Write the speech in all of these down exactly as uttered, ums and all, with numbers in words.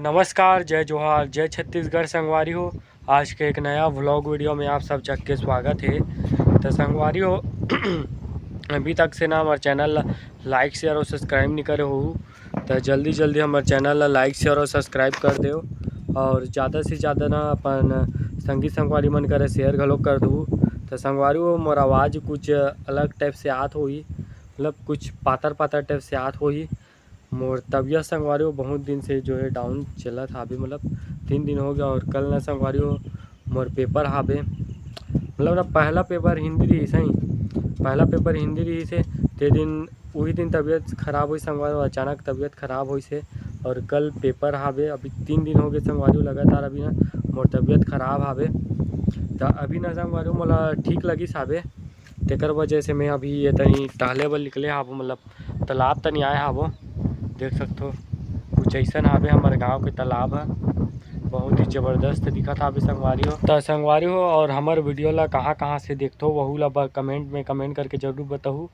नमस्कार, जय जोहार, जय छत्तीसगढ़ संगवारी हो। आज के एक नया व्लॉग वीडियो में आप सब जग के स्वागत हे। तो संगवारी हो, अभी तक से ना हमारे चैनल ला लाइक, शेयर और सब्सक्राइब नहीं करे हो, तो जल्दी जल्दी हमारे चैनल ला लाइक, शेयर और सब्सक्राइब कर दो और ज़्यादा से ज़्यादा ना अपन संगी संगवारी मन करे शेयर घलो कर दो। तो संगवारी हो, मोर आवाज़ कुछ अलग टाइप से आत होही, मतलब कुछ पातर पातर टाइप से आत होही। मोर तबीयत संगवारी हो बहुत दिन से जो है डाउन चलत हावे, मतलब तीन दिन हो गया। और कल ना संगवारी हो मोर पेपर हावे, मतलब ना पहला पेपर हिंदी रहिस हे, पहला पेपर हिंदी रहिस हे। ते दिन, वही दिन तबीयत खराब होइस संगवारी हो, अचानक तबीयत खराब होइस हे। और कल पेपर हावे, अभी तीन दिन हो गए संगवारी हो लगातार अभी ना मोर तबीयत खराब हावे। तो अभी ना संगवारी हो मोला ठीक लगिस हावे, तेकर वजह से मैं अभी ये तनी टहले बर निकले हावो, मतलब तालाब तनी आए हावो। देख सकथो कुछ ऐसन हावे हमर गांव के तालाब ह, बहुत ही जबरदस्त दिखत हावे संगवारी हो। त संगवारी हो, और हमर वीडियो ला कहाँ कहाँ से देखथो वहू ला ब-, कमेंट में कमेंट करके जरूर बताहू।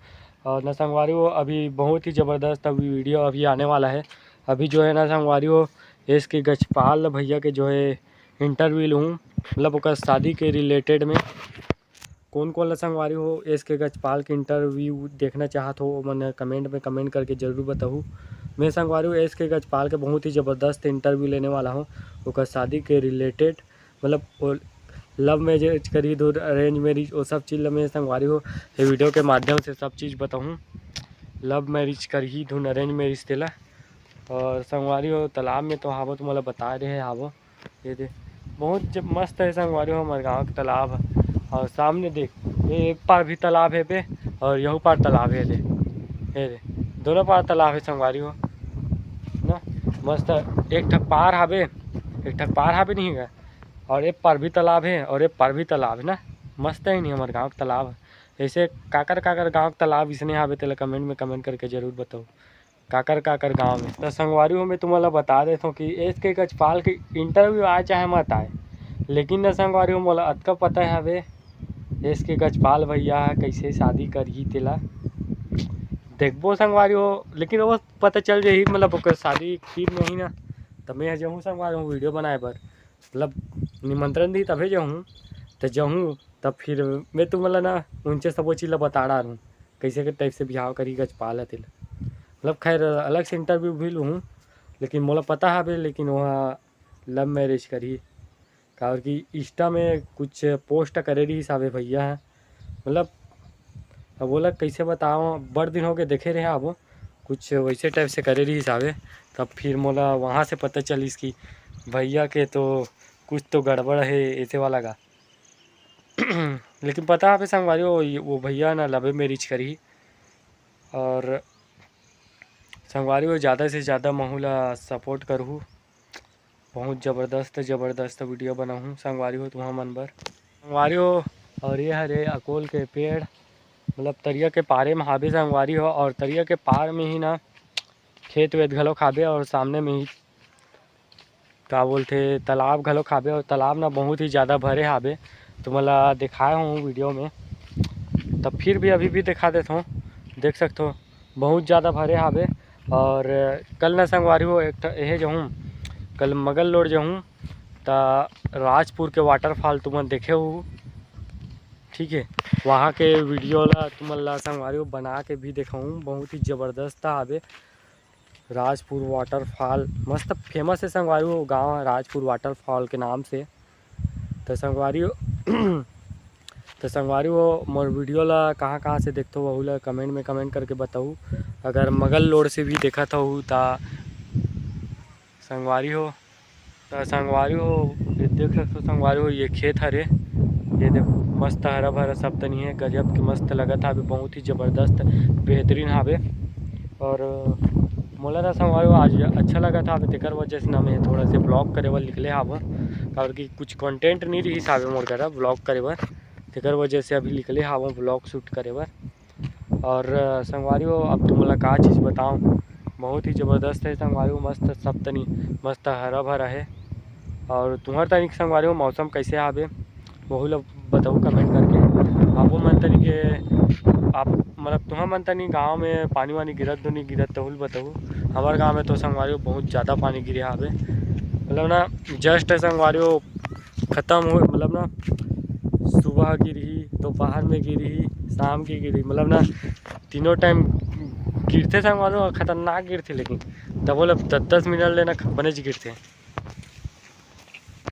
और न संगवारी हो, अभी बहुत ही जबरदस्त अभी वीडियो अभी आने वाला है। अभी जो है ना संगवारी हो, एस के गजपाल भैया के जो है इंटरव्यू लूँ, मतलब ओकर शादी के रिलेटेड में। कौन कौन ला संगवारी हो एस के गजपाल के इंटरव्यू देखना चाहत हो, ओमन कमेंट में कमेंट करके जरूर बताहू। मैं संगवारी हो एस के गजपाल के बहुत ही जबरदस्त इंटरव्यू लेने वाला हूँ, ओकर शादी के रिलेटेड, मतलब वो लव मैरिज करही धुन अरेंज मैरिज, वो सब चीज़ ला मैं संगवारी हो ये वीडियो के माध्यम से सब चीज़ बताहूँ। लव मैरिज करही धुन अरेंज मैरिज तेला। और संगवारी हो तालाब में तो हावो, तुम्हारा बता रहे हावो, ये दे, बहुत जब मस्त है संगवारी हो, हमर गाँव के तालाब है। और सामने देख, ये एक पार भी तालाब है बे, और यहू पार तालाब है दे, ये दे, दोनों पार तालाब है संगवारी हो ना। मस्त, एक ठक पार हावे, एक ठक पार हावे नहीं है, और एक पार भी तालाब है और एक पार भी तालाब है ना। मस्त है नहीं हमर गाँव के तालाब है। ऐसे काकर काकर गाँव के तालाब इसने हावे तेला कमेंट में कमेंट करके जरूर बताओ। काकर काकर गाँव में। त संगवारी हो, मैं तुम्हाला बता देथों कि एस के गजपाल के इंटरव्यू आए चाहे मत आए, लेकिन न संगवारी हो, मोला अतका पता हवे एस के गजपाल भैया ह कइसे शादी करही तेला। देखबो संगवारी हो, लेकिन वो पता चल जाही, मतलब ओकर शादी फिर नहीं ना, त मैं ह जहूँ संगवारी हो वीडियो बनाए बर, मतलब निमंत्रण दी तभे जहूँ, त जहूँ तब फिर मैं तुम्हाला ना उनचे सबो चीज ला बता डारूँ, कैसे के टाइप से बिहाव करही गजपाल ह तेला। मतलब खैर अलग से इंटरव्यू भी लूँ, लेकिन मोला पता हवे, लेकिन वहाँ लव मैरिज करही, काबर कि इंस्टा में कुछ पोस्ट करे रहिस हावे भैया ह। मतलब अब ओला कैसे बताओ, बड़ दिन हो गए देखे रहे अब कुछ वैसे टाइप से करे रहिस हावे। तब फिर मोला वहाँ से पता चलिस कि भैया के तो कुछ तो गड़बड़ है ऐसे वाला का। लेकिन पता हवे संगवारी हो, ये, वो भैया ना लव मैरिज करही। और संगवारी हो, ज़्यादा से ज़्यादा महू ला सपोर्ट करहू, बहुत ज़बरदस्त ज़बरदस्त वीडियो बनाहूँ संगवारी हो तुहाँ मन बर। संगवारी हो, और ये हरे अकोल के पेड़, मतलब तरिया के पारे में हावे संगवारी हो, और तरिया के पार में ही ना खेत वेत घलो हावे, और सामने में ही का बोलथे, तालाब घलो हावे, और तालाब ना बहुत ही ज़्यादा भरे हावे, तुम्हाला दिखाए हूँ वीडियो में, तब फिर भी अभी भी दिखा देत हूँ, देख सकथो बहुत ज़्यादा भरे हावे। और कल ना संगवारी हो, एक ठ-, एहे जहूँ, कल मगल लोड जहूँ, त राजपुर के वाटरफॉल तुमन देखे हो, ठीक है, वहाँ के वीडियो ला तुमन ला संगवारी हो बना के भी दिखाऊँ, बहुत ही ज़बरदस्त हावे। राजपुर वाटरफॉल मस्त फेमस है संगवारी हो, गाँव है राजपुर वाटरफॉल के नाम से। तो संगवारी हो, तो संगवारी हो, मोर वीडियो ला कहाँ कहाँ से देखथो, वहू ला कमेंट में कमेंट करके बताऊ। अगर मगल लोड से भी देखत हऊ, त संगवारी हो, त संगवारी हो, ये देख सकथो संगवारी हो, ये खेत हरे, ये देखो मस्त हरा भरा सब तनी है, गजब के मस्त लगत हावे, बहुत ही ज़बरदस्त बेहतरीन हावे। और मोला ना संगवारी हो आज अच्छा लगत हावे, तेकर वजह से ना मैं थोड़ा से ब्लॉग करे बर निकले हावो, काबर कि कुछ कंटेंट नहीं रहिस हावे मोर करा ब्लॉग करे बर, तेकर वजह से अभी निकले हावो ब्लॉग शूट करे बर। और संगवारी हो, अब तुमला का चीज़ बताऊँ, बहुत ही ज़बरदस्त है संगवारी हो, मस्त सब तनी मस्त हरा भरा है। और तुम्हर तनी संगवारी हो मौसम कैसे हावे, वहू ला बताऊ कमेंट करके। आपो मन तनी के आप मतलब तुम्हर मन तनी गाँव में पानी वानी गिरत धुनी गिरत तहुल बताऊ। हमार गाँव में तो संगवारी हो बहुत ज़्यादा पानी गिरे हावे, मतलब ना, just संगवारी हो, खतम हो, मतलब ना, सुबह गिरही, दोपहर में गिरही, शाम के गिरही, मतलब ना, तीनों टाइम गिरथे संगवारी हो, खतरनाक गिरथे, लेकिन तब बोले दस दस मिनट लेना बनेच गिरथे।